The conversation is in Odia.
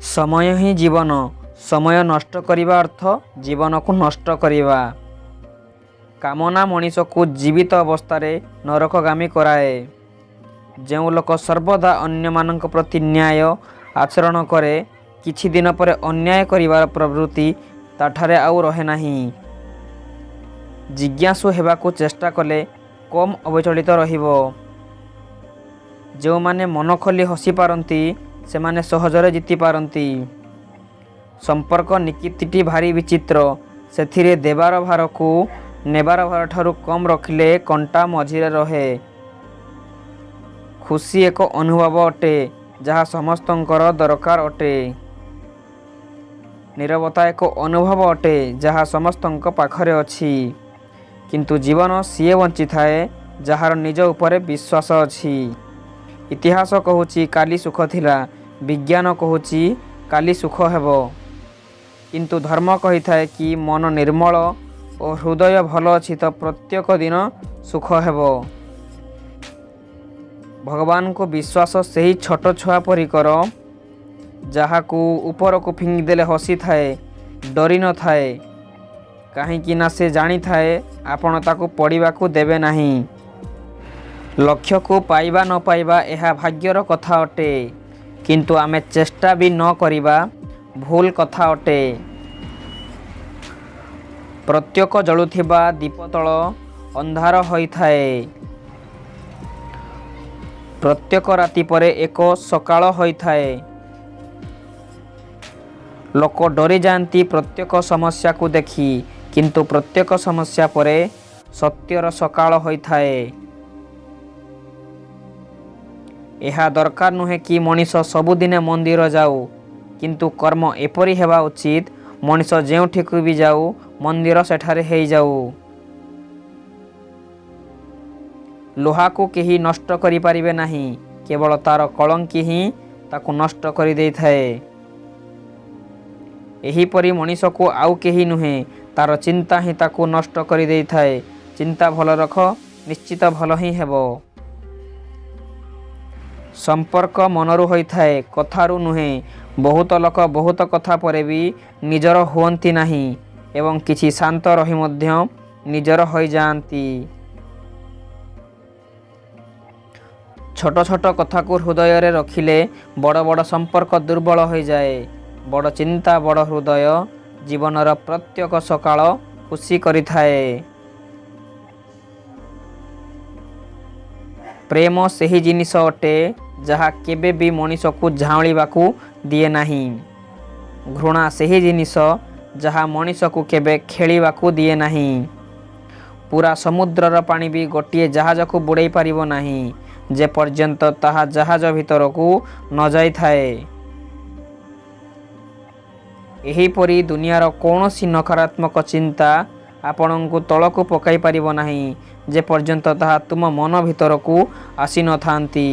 ସମୟ ହିଁ ଜୀବନ। ସମୟ ନଷ୍ଟ କରିବା ଅର୍ଥ ଜୀବନକୁ ନଷ୍ଟ କରିବା। କାମନା ମଣିଷକୁ ଜୀବିତ ଅବସ୍ଥାରେ ନରକଗାମୀ କରାଏ। ଯେଉଁ ଲୋକ ସର୍ବଦା ଅନ୍ୟମାନଙ୍କ ପ୍ରତି ନ୍ୟାୟ ଆଚରଣ କରେ, କିଛି ଦିନ ପରେ ଅନ୍ୟାୟ କରିବାର ପ୍ରବୃତ୍ତି ତା'ଠାରେ ଆଉ ରହେ ନାହିଁ। ଜିଜ୍ଞାସୁ ହେବାକୁ ଚେଷ୍ଟା କଲେ କମ୍ ଅବିଚଳିତ ରହିବ। ଯେଉଁମାନେ ମନ ଖୋଲି ହସିପାରନ୍ତି, ସେମାନେ ସହଜରେ ଜିତିପାରନ୍ତି। ସମ୍ପର୍କ ନିକିତିଟି ଭାରି ବିଚିତ୍ର। ସେଥିରେ ଦେବାର ଭାରକୁ ନେବାର ଭାରଠାରୁ କମ୍ ରଖିଲେ କଣ୍ଟା ମଝିରେ ରହେ। ଖୁସି ଏକ ଅନୁଭବ ଅଟେ, ଯାହା ସମସ୍ତଙ୍କର ଦରକାର ଅଟେ। ନୀରବତା ଏକ ଅନୁଭବ ଅଟେ, ଯାହା ସମସ୍ତଙ୍କ ପାଖରେ ଅଛି। କିନ୍ତୁ ଜୀବନ ସିଏ ବଞ୍ଚିଥାଏ, ଯାହାର ନିଜ ଉପରେ ବିଶ୍ୱାସ ଅଛି। ଇତିହାସ କହୁଛି କାଲି ସୁଖ ଥିଲା, ବିଜ୍ଞାନ କହୁଛି କାଲି ସୁଖ ହେବ, କିନ୍ତୁ ଧର୍ମ କହିଥାଏ କି ମନ ନିର୍ମଳ ଓ ହୃଦୟ ଭଲ ଅଛି ତ ପ୍ରତ୍ୟେକ ଦିନ ସୁଖ ହେବ। ଭଗବାନଙ୍କୁ ବିଶ୍ୱାସ ସେହି ଛୋଟ ଛୁଆ ପରି କର, ଯାହାକୁ ଉପରକୁ ଫିଙ୍ଗିଦେଲେ ହସିଥାଏ, ଡରି ନଥାଏ, କାହିଁକି ନା ସେ ଜାଣିଥାଏ ଆପଣ ତାକୁ ପଡ଼ିବାକୁ ଦେବେ ନାହିଁ। ଲକ୍ଷ୍ୟକୁ ପାଇବା ନ ପାଇବା ଏହା ଭାଗ୍ୟର କଥା ଅଟେ, କିନ୍ତୁ ଆମେ ଚେଷ୍ଟା ବି ନ କରିବା ଭୁଲ କଥା ଅଟେ। ପ୍ରତ୍ୟେକ ଜଳୁଥିବା ଦୀପ ତଳ ଅନ୍ଧାର ହୋଇଥାଏ। ପ୍ରତ୍ୟେକ ରାତି ପରେ ଏକ ସକାଳ ହୋଇଥାଏ। ଲୋକ ଡରିଯାଆନ୍ତି ପ୍ରତ୍ୟେକ ସମସ୍ୟାକୁ ଦେଖି, କିନ୍ତୁ ପ୍ରତ୍ୟେକ ସମସ୍ୟା ପରେ ସତ୍ୟର ସକାଳ ହୋଇଥାଏ। ଏହା ଦରକାର ନୁହେଁ କି ମଣିଷ ସବୁଦିନେ ମନ୍ଦିର ଯାଉ, କିନ୍ତୁ କର୍ମ ଏପରି ହେବା ଉଚିତ, ମଣିଷ ଯେଉଁଠିକୁ ବି ଯାଉ ମନ୍ଦିର ସେଠାରେ ହେଇଯାଉ। ଲୁହାକୁ କେହି ନଷ୍ଟ କରିପାରିବେ ନାହିଁ, କେବଳ ତା'ର କଳଙ୍କି ହିଁ ତାକୁ ନଷ୍ଟ କରିଦେଇଥାଏ। ଏହିପରି ମଣିଷକୁ ଆଉ କେହି ନୁହେଁ, ତା'ର ଚିନ୍ତା ହିଁ ତାକୁ ନଷ୍ଟ କରିଦେଇଥାଏ। ଚିନ୍ତା ଭଲ ରଖ, ନିଶ୍ଚିତ ଭଲ ହିଁ ହେବ। ସମ୍ପର୍କ ମନରୁ ହୋଇଥାଏ, କଥାରୁ ନୁହେଁ। ବହୁତ ଲୋକ ବହୁତ କଥା ପରେ ବି ନିଜର ହୁଅନ୍ତି ନାହିଁ ଏବଂ କିଛି ଶାନ୍ତ ରହି ମଧ୍ୟ ନିଜର ହୋଇଯାଆନ୍ତି। ଛୋଟ ଛୋଟ କଥାକୁ ହୃଦୟରେ ରଖିଲେ ବଡ଼ ବଡ଼ ସମ୍ପର୍କ ଦୁର୍ବଳ ହୋଇଯାଏ। ବଡ଼ ଚିନ୍ତା ବଡ଼ ହୃଦୟ ଜୀବନର ପ୍ରତ୍ୟେକ ସକାଳ ଖୁସି କରିଥାଏ। ପ୍ରେମ ସେହି ଜିନିଷ ଅଟେ, ଯାହା କେବେ ବି ମଣିଷକୁ ଝାଉଁଳିବାକୁ ଦିଏ ନାହିଁ। ଘୃଣା ସେହି ଜିନିଷ, ଯାହା ମଣିଷକୁ କେବେ ଖେଳିବାକୁ ଦିଏ ନାହିଁ। ପୁରା ସମୁଦ୍ରର ପାଣି ବି ଗୋଟିଏ ଜାହାଜକୁ ବୁଡ଼େଇ ପାରିବ ନାହିଁ, ଯେପର୍ଯ୍ୟନ୍ତ ତାହା ଜାହାଜ ଭିତରକୁ ନ ଯାଇଥାଏ। ଏହିପରି ଦୁନିଆର କୌଣସି ନକାରାତ୍ମକ ଚିନ୍ତା ଆପଣଙ୍କୁ ତଳକୁ ପକାଇ ପାରିବ ନାହିଁ, ଯେପର୍ଯ୍ୟନ୍ତ ତାହା ତୁମ ମନ ଭିତରକୁ ଆସିନଥାନ୍ତି।